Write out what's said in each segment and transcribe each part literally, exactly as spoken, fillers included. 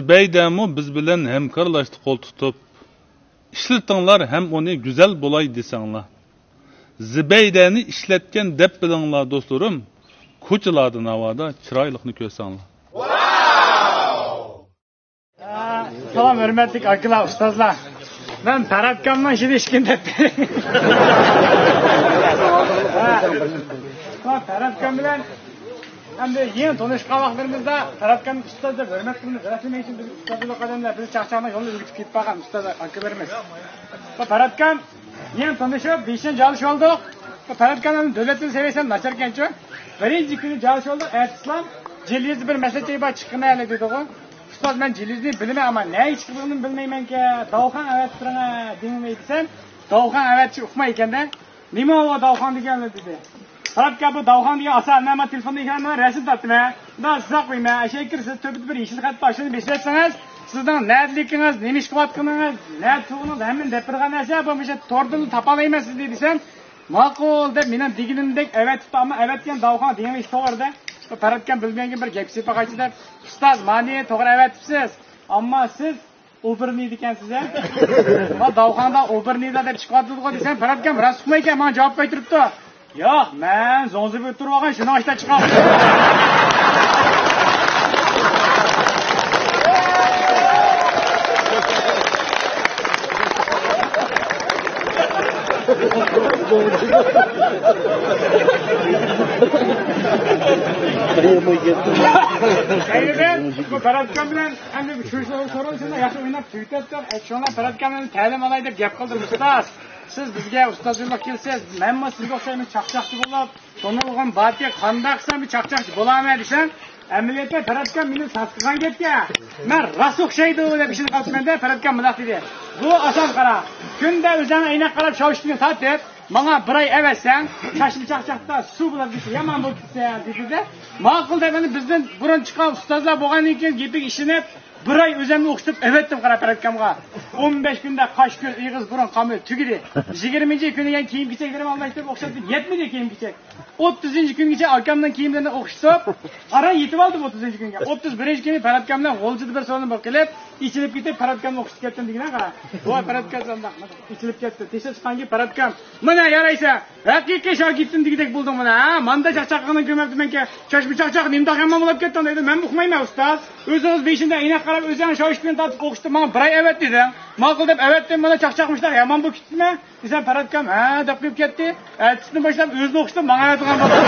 زىبەيدەمۇ بىز بىلەن ھەمكارلاشتى قول تۇتۇپ. ئىشلىتىڭلار ھەم ئۇنى گۈزەل بولاي دېسەڭلار. زىبەيدەنى ئىشلەتكەن دەپ بىلىڭلار دوستلىرىم، كوچىلاردا ناۋادا چىرايلىقنى كۆرسەڭلار. سالام ھۆرمەتلىك ئاكىلار، ئۇستازلار. مەن پەرھاتكامنىڭ ئىشىنى ئىشكىن دەپ بېرىڭ. پەرھاتكام بىلەن ئەمدى يېڭى تونۇشقان ۋاقىتلىرىمىزدا پەرھاتكامنى ئۇستاز دەپ ھۆرمەت قىلىمىز. رەسمىي ئىشىن بىز ئۇستازلىق ئادەملەر، بىز چاقچاقنىڭ يولىنى ئۆگىتىپ كېتىپ قالغان ئۇستاز ئاكىلىرىمىز. بۇ پەرھاتكام يېڭى تونۇشۇپ، بېشىنى جالىشىۋالدۇق. بۇ پەرھاتكامنىڭ دۆلەتنىڭ سەۋىيەسى ناچاركەنچۇ. بىرىنچى كۈنى جالىشىۋالدۇق. ئەتىسىلام جىلىزدا بىر مەسىلە بار، چىققىنە ھەلە دېدىغۇ. ئۇستاز، مەن جىلىزنى بىلىمەن، ئەمما نەگە چىقىدىغىنىنى بىلمەيمەنكەن. داۋخان ئەۋەتىپ بېرىڭە دېمەي دېسەم، داۋخان ئەۋەتىشنى ئۇقمايدىكەن-دە. نېمە ئۇ داۋخان دېگەنلەر دېدى. پەرھاتكا بۇ داۋخان دېگەن ئاسان، مەن تېلېفوندا ئىكەن، مەن رەسىم تارتىمەن. مۇنداق سىزاق قويىمەن، ئەشەگە كىرسىز، تۆپىدە بىر يېشىل خەت بار، شۇنى بېسىۋەتسىڭىز، سىزنىڭ نەدىلىكىڭىز، نېمە ئىش قىلىۋاتقىنىڭىز، نەدە تۇرغىنىڭىز، ھەممىنى دەپ بېرىدىغان نەرسە، بولمىسا توردىنلا تاپالايمەن سىزنى دېسەم، ماقۇل دەپ مېنىڭ دېگىنىمدەك ئەۋەتىپتۇ، ئەمما ئەۋەتكەن داۋخان دېگەن ئىش توغرىدا بۇ پەرھاتكام بىلمىگەن بىر گەپ سېپىپ قايتتى دەپ، ئۇستاز، مانى توغرا ئەۋەتىپسىز، ئەمما سىز ئوبېرنىيدا ئىكەنسىز ھە؟ ما داۋخاندا ئوبېرنىيدا دەپ چىقىۋاتىدىغۇ دېسەم، پەرھاتكام راست ئۇقمايكەن، ماڭا جاۋاب قايتۇرۇپتۇ. ياق، مەن زوڭزىبىگە تۇرۇۋالغان شۇنىڭ ئىشتا چىقاپتۇ. خەيرىدىن، بۇ پەرھاتكام بىلەن ئەمدى شۇ سورۇن شۇنداق ياخشى ئويناپ تۈگىتەتتۇق. شۇڭا پەرھاتكامدىن تەلىم ئالاي دەپ گەپ قىلدىم، ئۇستاز. سىز بىزگە ئۇستازلىق قىلسىز، مەنمۇ سىزگە ئوخشايمەن چاقچاقچى بولۇپ، تونۇلغان باركى قانداق قىلسام بىر چاقچاقچى بولامەن دېسەم، ئەمەلىيەتتە پەرھاتكام مېنى ساس قىلغان گەپكە، مەن راست ئوخشايدۇ دەپ ئىشىنىپ قاپتىمەن-دە، پەرھاتكام مۇنداق دېدى. بۇ ئاسان قارا. كۈندە ئۆزۈڭ ئەينەك قاراپ شاۋشۇتىنى تارتىپ، ماڭا بىر ئاي ئەۋەتسەڭ، چاچما چاقچاقتا سۇ بولۇپ كېتىپ يامان بولۇپ كېتىسەن دېدى-دە. ماقۇل دەپ، ئەنە بىزدىن بۇرۇن چىققان ئۇستازلار بولغاندىن كېيىن گېپىگە ئىشىنىپ، بىر ئاي ئۆزۈمنى ئوخشىتىپ ئەۋەتتىم قارا پەرھاتكامغا. ئون بەش كۈندە قاش، كۆز، ئېغىز، بۇرۇن قامۇل تۈگىدى. يىگىرمىنچى كۈنى يەنە كىيىم كېچەكلىرىمنى ئالماشتۇرۇپ ئوخشاتتىم، يەتمىدى كىيىم كېچەك. ئوتتۇزىنچى كۈنگىچە ئاكامنىڭ كىيىملىرىنى ئوخشىتىپ، ئاران يېتىپ ئالدىم ئوتتۇزىنچى كۈنگە. ئوتتۇز بىرىنچى كۈنى پەرھاتكام بىلەن غۇلجىدا بىر سورۇن بولۇپ قېلىپ، ئېچىلىپ كېتىپ، پەرھاتكامنى ئوخشىتىپ كەتتىم دېگىنە قارا. ۋاي پەرھاتكام، ئېچىلىپ كەتتى. تېشى چىققانكى پەرھاتكام، مانا يارايسەن، ھەقىقىي شاگىرتىم دېگۈدەك بولدۇڭ مانا، ھە؟ ماندا چاقچاققىنى كۆرمەپتىمەنكەن، چاچما چاقچاق نېمىنداق يامان بولاپ كەتتىڭ دەيدۇ. مەن ئۇقمايمەن ئۇستاز. ئۆزىڭىز بېشىمدا ئەينەك قاراپ، ئۆزۈڭ شاۋشۇتىنى تارتىپ ئوخشىتىپ ماڭا بىر ئاي ئەۋەت دېدىڭ. ماقۇل دەپ ئەۋەتتىم، مانا چاقچاق مۇشۇنداق يامان بولۇپ كېتىپتىمەن دېسەم، پەرھاتكام ھە دەپ قويۇپ كەتتى. ئەتىسىدىن باشلاپ ئۆزىنى ئوخشىتىپ ماڭا ئەۋەتىدىغان بولدى.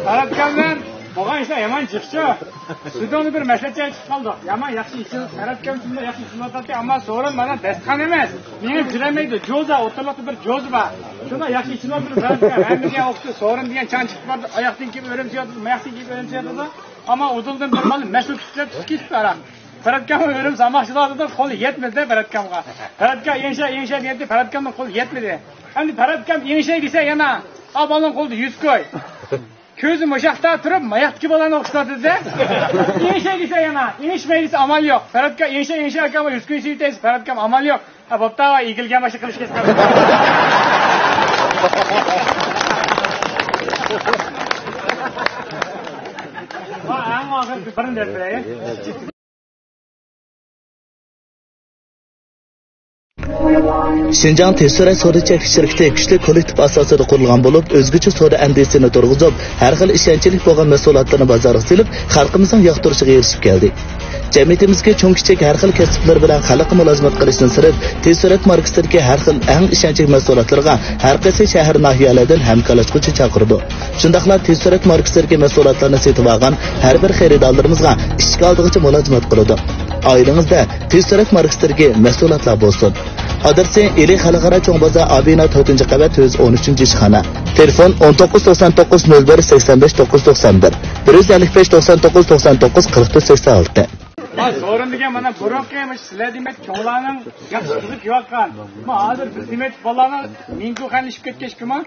پەرھاتكام بىلەن بولغان ئىشلار يامان جىقچۇ. سىزدىن بىر مەسلىھەت چىقىپ قالدۇق. يامان ياخشى ئىشلىدۇق. پەرھاتكام شۇنداق ياخشى ئىشلىۋاتاتتى، ئەمما سورۇن مانا دەستىخان ئەمەس. مېنى جۈرەمەيدۇ. جوزا، ئوتتۇرىلىقتا بىر جوزا بار. شۇنداق ياخشى ئىشلىۋاتىدۇ. پەرھاتكام ھەممىگە ئوخشىدى. سورۇن دېگەن چاڭ چىقىپ بارىدۇ. ئاياقتىن كېيىپ ئۆرۈمچى ياتىدۇ، ماياقتىن كېيىپ ئۆرۈمچى ياتىدۇ. ئەمما ئۇدۇلدىن بىر مال مەسئۇل كىشىلەر تۇتۇپ كېتىپتۇ ئارا. پەرھاتكام ئۆرۈم سالماقچى دەۋاتىدۇ، قولى يەتمىدى پەرھاتكامغا. پەرھاتكام ئېڭىشە، ئېڭىشە دېگەنتى، پەرھاتكامنىڭ قولى يەتمىدى. ئەمدى پەرھاتكام ئېڭىشەي دېسە يەنە، ئا بالىنىڭ قولىدا يۈز كوي. كۆزى مۇشاقتا تۇرۇپ، ماياقتىكى بالىنى ئوخشىتىۋاتىدۇ-دە. ئېڭىشەي دېسە يەنە، ئېڭىشمەي دېسە ئامال يوق. پەرھاتكام ئېڭىشەي، ئېڭىشەي ئاكام يۈز كوي سېتەيسىز، پەرھاتكام ئامال يوق. ھە، بوپتۇ، ئېگىلگەن باشقا قىلىش كەسىپ. ھا، ئەڭ ئاخىرقى بىرنى دەپ بېرەي. شىنجاڭ تېز سۈرئەت سودا چەكلىك شىركىتى كۈچلۈك كوللېكتىپ ئاساسىدا قۇرۇلغان بولۇپ، ئۆزگىچە سودا ئەندىزىسىنى تۇرغۇزۇپ، ھەر خىل ئىشەنچلىك بولغان مەھسۇلاتلارنى بازارغا سېلىپ، خەلقىمىزنىڭ ياقتۇرۇشىغا ئېرىشىپ كەلدى. جەمئىيىتىمىزدىكى چوڭ-كىچىك ھەر خىل كەسىپلەر بىلەن خەلققە مۇلازىمەت قىلىشتىن سىرت، تېز سۈرئەت ماركىسىدىكى ھەر خىل ئەڭ ئىشەنچلىك مەھسۇلاتلىرىغا ھەر قايسى شەھەر، ناھىيەلەردىن ھەمكارلاشقۇچى چاقىرىدۇ. شۇنداقلا تېز سۈرئەت ماركىسىدىكى مەھسۇلاتلارنى سېتىۋالغان ھەر بىر خېرىدارلىرىمىزغا ئىشىك ئالدىغىچە مۇلازىمەت قىلىدۇ. ئائىلىڭىزدە تېز سۈرئەت ماركىسىدىكى مەھسۇلاتلار بولسۇن. ئادرېسى: ئىلى خەلقئارا چوڭ بازار، ئابىنا، تۆتىنچى قەۋەت، يۈز ئون ئۈچىنچى ئىشخانا. تېلېفون: ئون توققۇز توقسان توققۇز نۆل بىر سەكسەن بەش توققۇز توقسان بىر، بىر يۈز ئەللىك بەش توقسان توققۇز توقسان توققۇز قىرىق تۆت سەكسەن ئالتە. ھا، سورۇن دېگەن مانا بۇرۇنقى مۇشۇ سىلەر دېمەك چوڭلارنىڭ ياخشى قىزىق كېلىۋاتقان. ما ھازىر بىز دېمەك بالىلارنىڭ مىڭكۇ خەنلىشىپ كەتكەچكىمۇ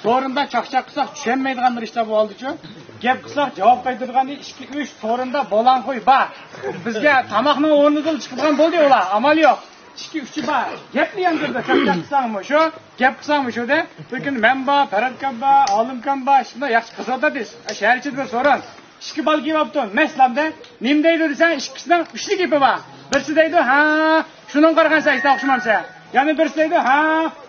سورۇندا چاقچاق قىلساق چۈشەنمەيدىغان بىر ئىشلار بولدىچۇ. گەپ قىلساق جاۋاب قايتۇرىدىغان ئىككى ئۈچ سورۇندا بولانخوي بار. بىزگە تاماقنىڭ ئورنىدىلا چىقىدىغان بولدى ئۇلار، ئامال يوق. ئىككى ئۈچى بار. گەپنى ياندۇرىدۇ. سەن گەپ قىلساڭمۇ شۇ، گەپ قىلساڭمۇ شۇ دە. بىر كۈنى مەن بار، پەرھاتكام بار، ئالىمكام بار، شۇنداق ياخشى قىزىۋاتاتتى. شەھەر ئىچىدە بىر سورۇن. ئىككى بالا كېلىۋاپتۇ. مەسىلەندە، نېمە دەيدۇ دېسەڭ، ئىككىسىنىڭ ئۈچلا گېپى بار. بىرسى دەيدۇ، ھە، شۇنىڭغا قارىغاندا سەن ھېچ ئوخشىمامسەن. يەنە بىرسى دەيدۇ، ھە،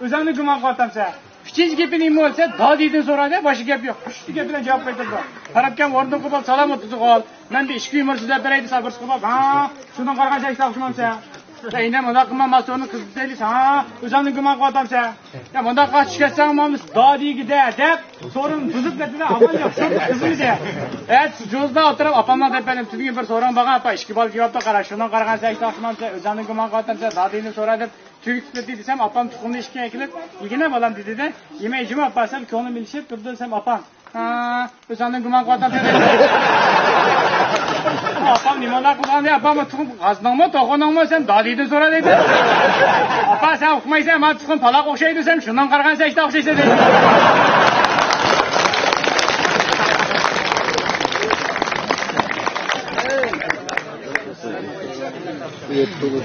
ئۆزۈڭنى گۇمان قىلىۋاتامسەن. ئۈچىنچى گېپى نېمە بولسا، دادىدىن سورا دە، باشقا گەپ يوق. ئۈچلا گەپ بىلەن جاۋاب قايتۇرىدۇ. پەرھاتكام ئورنىدىن قوپۇپ، سالام ئوتتۇزغا ئال. مەن بىر ئىككى يۇمۇر سۆزلەپ بېرەي دېسە، بىرسى قوپۇپ، ھە، شۇنىڭغا قارىغاندا سەن ھېچ ئوخشىمامسەن. سەن ئەينە مۇنداق قىلما، ماستورنىڭ قىزى دەيلى ساڭا، ئۆزۈڭنى گۇمان قىلىۋاتامسەن. يا مۇنداق قىلىپ چۈشۈرسەڭ، مانا دادىگە دە دەپ، سورۇننى بۇزۇپ كەتتى-دە، ئامان يوق، شۇ قىزمىدى. ئەتىسى جوزىدا ئولتۇرۇپ، ئاپامنىڭ دەپ بەردىم، تۈنۈگۈن بىر سورۇن بارغان، ئاپا، ئىككى بالا كېلىۋاپتۇ، قارا، شۇنىڭغا قارىغاندا سەن ھېچ ئوخشىمامسەن، ئۆزۈڭنى گۇمان قىلىۋاتامسەن، دادىنى سورا دەپ، تۈگىتىپ كەتتى دېسەم، ئاپام تۇخۇمنى ئىككىگە ئەكېلىپ، يېگىنە بالام دېدى-دە، يېمەي جۇمۇ ئاپا، سەل كۆڭلۈم ئېلىشىپ تۇرىدۇ دېسەم، ئاپام، ھا، ئۆزۈڭنى گۇمان قىلىۋاتامسەن دەيدۇ. ئاپام نېمانداق قىلغان دەي، ئاپام، تۇخۇم غازىڭمۇ، توخۇنىڭمۇ، سەن دادىدىن سورا دەيدۇ. ئاپا، سەن ئۇقمايسەن، مانا تۇخۇم پالاققا ئوخشايدۇ دېسەم، شۇنىڭغا قارىغاندا سەن ئىشتا ئوخشايسەن دەيدۇ.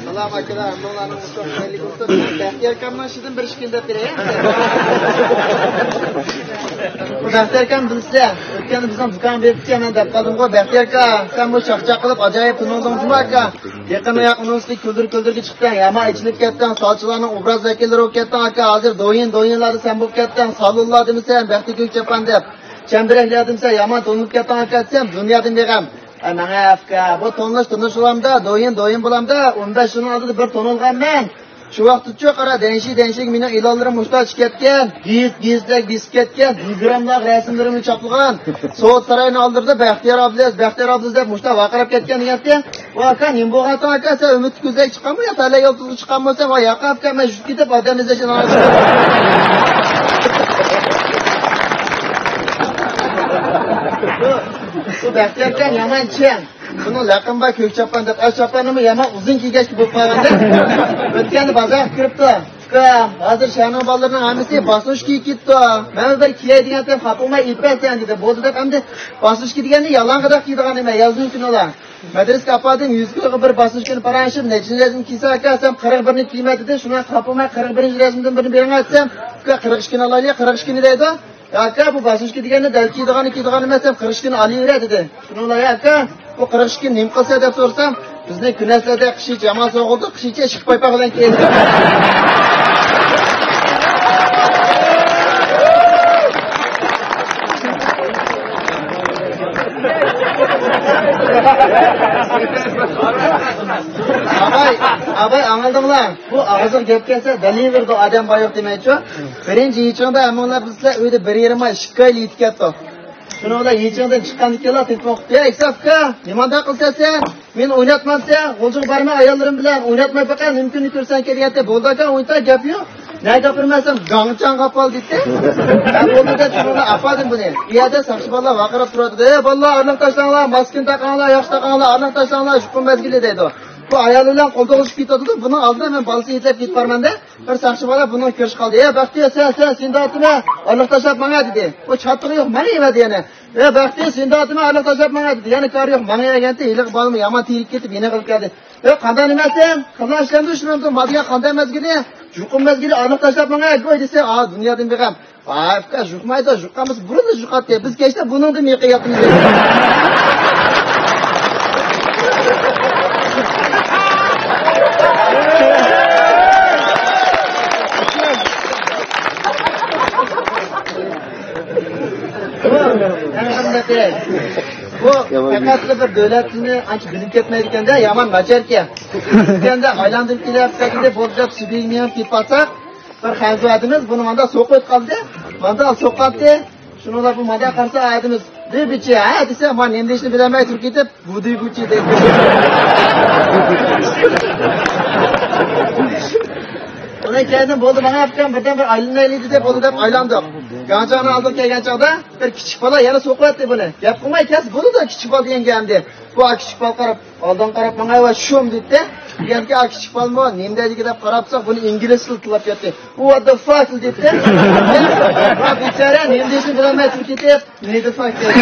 سالام ئاكىلار، ھەممىڭلارنىڭ ئۇتۇقى خەيرلىك بولسۇن. بەختىيار ئاكامنىڭ ئىشىدىن بىر ئىككىنى دەپ بېرەي. بەختىيار ئاكام بىلسە، ئۆتكەندە بىزنىڭ دۇكانغا بېرىپتىكەن، مەن دەپ قالدىمغۇ. بەختىيار ئاكا، سەن بۇ چاقچاق قىلىپ ئاجايىپ تونۇلدۇڭ جۇمۇ ئاكا. يېقىندا ياق ئۇنىڭ ئۈستىگە كۈلدۈر كۈلدۈرگە چىقتىڭ، يامان ئېچىلىپ كەتتىڭ، سالچىلارنىڭ ئوبراز ۋەكىللىرى بولۇپ كەتتىڭ ئاكا. ھازىر دويىن، دويىنلاردا سەن بولۇپ كەتتىڭ، سالونلار دېمىسەن، بەختى كۆك چاپان دەپ. چەمبىرەكلەر دېمىسەن، يامان تونۇلۇپ كەتتىڭ ئاكا دېسەم، دۇنيادىن بېغەم. ئە، ماڭە ئەپكە، بۇ تونۇش، تونۇش بولامدا، دويىن، دويىن بولامدا، ئون بەش يىلنىڭ ئالدىدا بىر تونۇلغانمەن. شۇ ۋاقىتتىچۇ قارا، دەنشى، دەنشىگە مېنىڭ ئېلانلىرىم مۇشتا چىقىپ كەتكەن، گېزىت، گېزىتلەرگە بېسىپ كەتكەن، تېلېگراملارغا رەسىملىرىمنى چاپلىغان. سوۋېت سارايىنىڭ ئالدىدا بەختىيار ئابلىز، بەختىيار ئابلىز دەپ مۇشتا ۋارقىراپ كەتكەن دېگەنتى. ۋا ئاكا، نېمە بولغانتىڭ ئاكا، سەن ئۈمىدلىك كۆزلەك چىققانمۇ يا تەلەي يۇلتۇزغا چىققانمۇ سەن؟ ۋا ياق ئاكا، مەن يۈرۈپ كېتىپ ئادەم ئىزدەش. بۇ، بۇ بەختىيار ئاكام يامان چىڭ. بۇنىڭ لەقىمى بار كۆك چاپان دەپ، ئەر چاپانىمۇ يامان ئۇزۇن كىيگەچكە بولۇپ قالغاندا. ئۆتكەندە بازارغا كىرىپتۇ. ئۇكا، ھازىر شەھەرنىڭ بالىلىرىنىڭ ھەممىسى باسۇشكىگە كېتىپتۇ. مەنمۇ بىر كىيەي دېگەنتىم، خاپا بولماي ئېلىپ بەرسەن دېدى. بولدى دەپ ئەمدى باسۇشكا دېگەننى يالىڭاچ كىيىدىغان نېمە، يازنىڭ كۈنى ئۇلار. مەدرىسىگە ئاپاردىم، يۈز كىلوغا بىر باسۇشكىنى پاراڭلىشىپ، نەچچىنچى رەسىمنى كىيسە ئاكا دېسەم، قىرىق بىرنى كىيمە دېدى. شۇڭا خاپا بولماي قىرىق بىرىنچى رەسىمدىن بىرنى بېرىڭە دېسەم، ئۇكا، قىرىق ئىككىنى ئالايلى، قىرىق ئىككىنى دەيدۇ. يا ئاكا، بۇ باسۇشكا دېگەننى دەل كىيىدىغاننى كىيىدىغان ئەمەس، سەن قىرىق ئىككىنى ئالىۋېرە دېدى. شۇنىڭ بىلەن، يا ئاكا، بۇ قىرىق ئىككىنى نېمە قىلىسەن دەپ سورىسام، بىزنىڭ كۈنەسلەردە قىشىچە يامان سوغۇق بولىدۇ، قىشىچە ئىشىك پايپاق بىلەن كىيىدۇ. ئاباي، ئاباي، ئاڭلىدىڭلار؟ بۇ ئاغزىغا گەپ كەلسە، دەلىۋېرىدۇ ئادەم بار يوق دېمەيچۇ. بىرىنچى يېچىڭدا ھەممىڭلار بىلىسىلەر، ئۆيدە بىر يېرىم ئاي، ئىككى ئايلا يېتىپ كەتتۇق. شۇنىڭ بىلەن يېچىڭدىن چىققاندىن كېيىنلا تېلېفون قىلىپ، يا ئىسا ئاكا، نېمانداق قىلسەن سەن؟ مېنى ئويناتمامسەن؟ غۇلجىغا بارماي ئاياللىرىم بىلەن ئويناتماي باقاي، نېمە كۈننى كۆرسەڭ كېلگەنتى. بولدى ئاكا، ئوينىتا، گەپ يوق. نەگە گەپلىمەسەم، گاڭچاڭ قاپال دېدى. ھە، بولدى دەپ شۇنىڭ بىلەن ئاپاردىم بۇنى. ئۇ يەردە ساقچى بالىلار ۋارقىراپ تۇراتتى. ئەي بالىلار، ئارىلىق تاشلاڭلار، ماسكىنى تاقاڭلار، ياخشى تاقاڭلار، ئارىلىق تاشلاڭلار، يۇقۇم مەزگىلى دەيدۇ. بۇ ئايالى بىلەن قول توغرىشىپ كېتىۋاتىدۇ. بۇنىڭ ئالدىدا مەن بالىسىنى يېتىلەپ كېتىپ بارىمەن-دە، بىر ساقچى بالا بۇنىڭغا كىرىشىپ قالدى. ئەي بەختىيار، سەن، سەن، سېنى دەۋاتىمەن، ئارىلىق تاشلاپ ماڭە دېدى. بۇ چاتىقى يوق، ماڭىۋەردى يەنە. ئەي بەختىيار، سېنى دەۋاتىمەن، ئارىلىق تاشلاپ ماڭە دېدى. يەنە كارى يوق، ماڭىۋەرگەنتى. ھېلىقى بالىمۇ يامان تېرىك كېتىپ يېنىغا كېلىپ كەلدى. ئەي قانداق نېمە سەن؟ قانداق ئىشلەمدۇ شۇنىڭ؟ مانا دېگەن قانداق مەزگىلى؟ يۇقۇم مەزگىلى، ئارىلىق تاشلاپ ماڭە گوي دېسە، ئا، دۇنيادىن بىغەم. ۋاي ئۇكا، يۇقمايدۇ، يۇققان بولسا بۇرۇنلا يۇقاتتى. بىز كەچتە بۇنىڭدىن يېقىن ياتىمىز. بۇ، يەنە بىر نەرسە. بۇ پەقەتلا بىر دۆلەتنى ئانچە بىلىپ كەتمەيدىكەن-دە، يامان ناچاركەن. كەتكەندە ئايلاندۇرۇپ كېلىپ، كەتكەندە بولدى دەپ سۈبۈيىگە مېڭىپ كېتىپ قالساق، بىر خەنزۇ ئادىمىز بۇنى ماندا سوقۇۋېتىپ قالدى. ماندا سوقاتتى. شۇنىڭدا بۇ ماندا قارىسا ئادىمىز، دېبىچى، ھە دېسە، ما نېمە دېيىشنى بىلەلمەي تۇرۇپ كېتىپ، بۇدىگۇچى دەيدۇ. ئۇنىڭ كەينىدىن بولدى، ماڭا ئاپكام بىردەم بىر ئايلىنايلى دېدى، بولدى دەپ ئايلاندۇق. گاڭجاڭنىڭ ئالدىغا كەلگەن چاغدا بىر كىچىك بالا يەنە سوقۇۋەتتى بۇنى. گەپ قىلماي كەلسە بولىدۇ، كىچىك بالا دېگەن گەپ ئەمدى. بۇ كىچىك بالا قاراپ، ئالدىن قاراپ ماڭا ۋە شۇم دېدى. دېگەنكى، ئا، كىچىك بالىمۇ نېمە دەيدىكى دەپ قاراپساق، بۇنى ئىنگلىزچە تىللاپ كەتتى. What the fuck دېدى. ۋا بىچارە نېمە دېيىشنى بىلەلمەي تۇرۇپ كېتىپ، نېدى فاك دېدى.